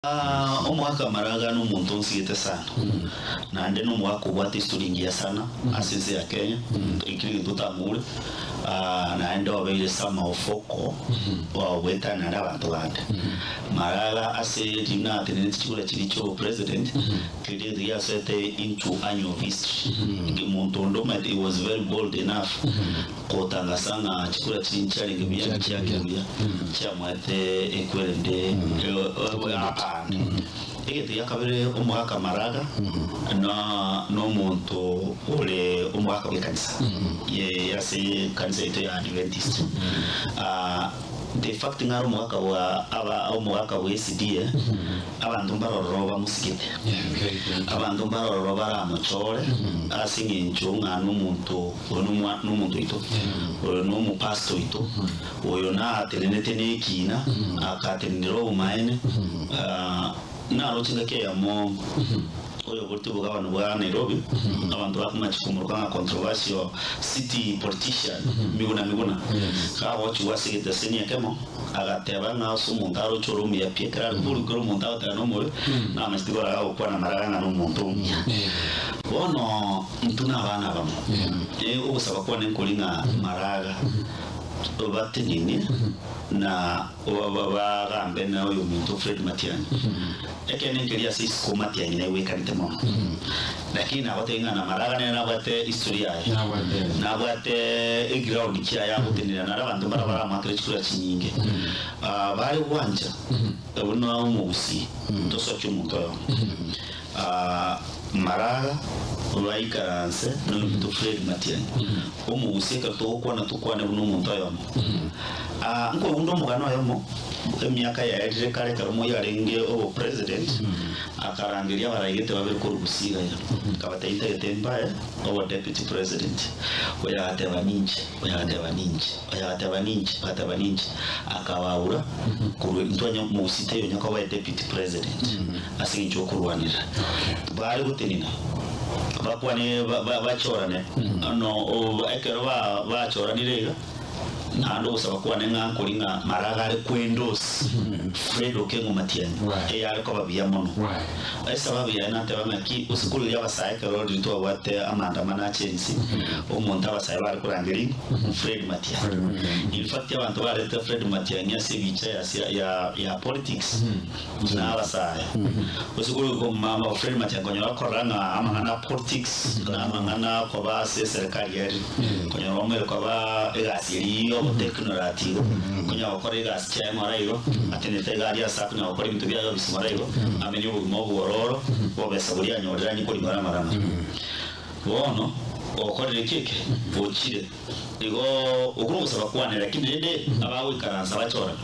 Omogaka Maraga nomonto onsigete sana, naende nomogaka obwate history engiya sana ase ense ya Kenya, ekio negento otamore, naende obeire somehow vocal goetania naende abanto bande. Maraga ase riria nateneneti chikura chiria chia obopresident, keria egento giasoete into annual of history, omonto onde omanyete he was very bold enough Gotangasa ng'a chikura chiria nchiarenge buya, nchiake buya, chiamoete ekwerende aande. Egento gia kabere omogaka Maraga na nomonto ore omogaka bw'ekanisa ye ase ekanisa yaito ya Adventist. The fact ng'a are omogaka bwa aba omogaka bwa SDA, abanto mbare ororo bamosigete. Abanto mbare ororo baramochore ase eng'encho ng'a nomonto Oyo nomwa nomonto oito, oyo nomopastor oito, oyo natenenete nekiina, akatenenera obomaene, naroche engaki eyemo oyoboreti obogabane bwa Nairobi, abanto bakomachi komoroka ng'a controversial city politician, Miguna Miguna, kagochigwa ase egeteseni ekemo, agateba ng'a ase omonto aroche ore omuya pi, ekero are koborwa kera omonto agoteba nomobe, namacheti korora gagokwana maraga ng'a nomonto omuya. Bono. Intwe nabana abamo. Ogosaba kwane nkori ng'a maraga batenene na bagambe na oyominto Fred Matiang'i. Ekeene nkeri ase isiko Matiang'i naigwekanete mono. Lakini nagotebia ng'a na maraga nere nabwate history yaye. Nabwate eground kiaye agotenenera naro abanto mbare baramoakere chikura chinyinge. Bare gwancha buna omogusii tosokia omonto oyomo. Maraga baikaranse nominto Fred Matiang'i, omogusia ekero togokwana tokwane buna omonto oyomo. Nkoigunda omogano oyomo emiaka yaerire kare ekero Moi arenge obopresident, akarangeria abaraigete babere korwa Gusii iga iga, akabatebia ntagete mbae obo deputy president, oyo agateba ninche, oyo agateba ninche, oyo agateba ninche, agateba ninche, akabaura korwa intwe onye omogusii taiyo onye koba deputy president. Ase engencho y'okorwanera bare gotenena, bakwane bachorane, no ekero bachoranire iga, naende ogosaba kwane ng'a nkori ng'a maraga are koendorse Fred Okengo Matiang'i, eyare koba buya mono. Esababu yaye nateba ng'aki, gose korigereria abasae ekero riria twabwate amaandamano ache ense, omonto abasae bare korangeria ng'o? Fred Matiang'i. In fact abanto barete Fred Matiang'i ase ebicha ya ya politics, Buna abasae, gose mama Fred Matiang'i konyora korora ng'a amang'ana a politics na amang'ana akoba ase eserekari ere, konyora omoire koba egasi eria y'oboteknorati igo, konyara gokora egasi chiaye ng'ora igo, atenenete iga aria ase akonyara gokora ebinto biaye obisi ng'ora igo, amenye obogima obwororo, bobesa boria anyorire anye koring'ora ng'ora ng'ora. Bono, okorire ki eke? Ochire. Igo okwo nogosaba kwane, lakini rende abagoikaransa bachorane.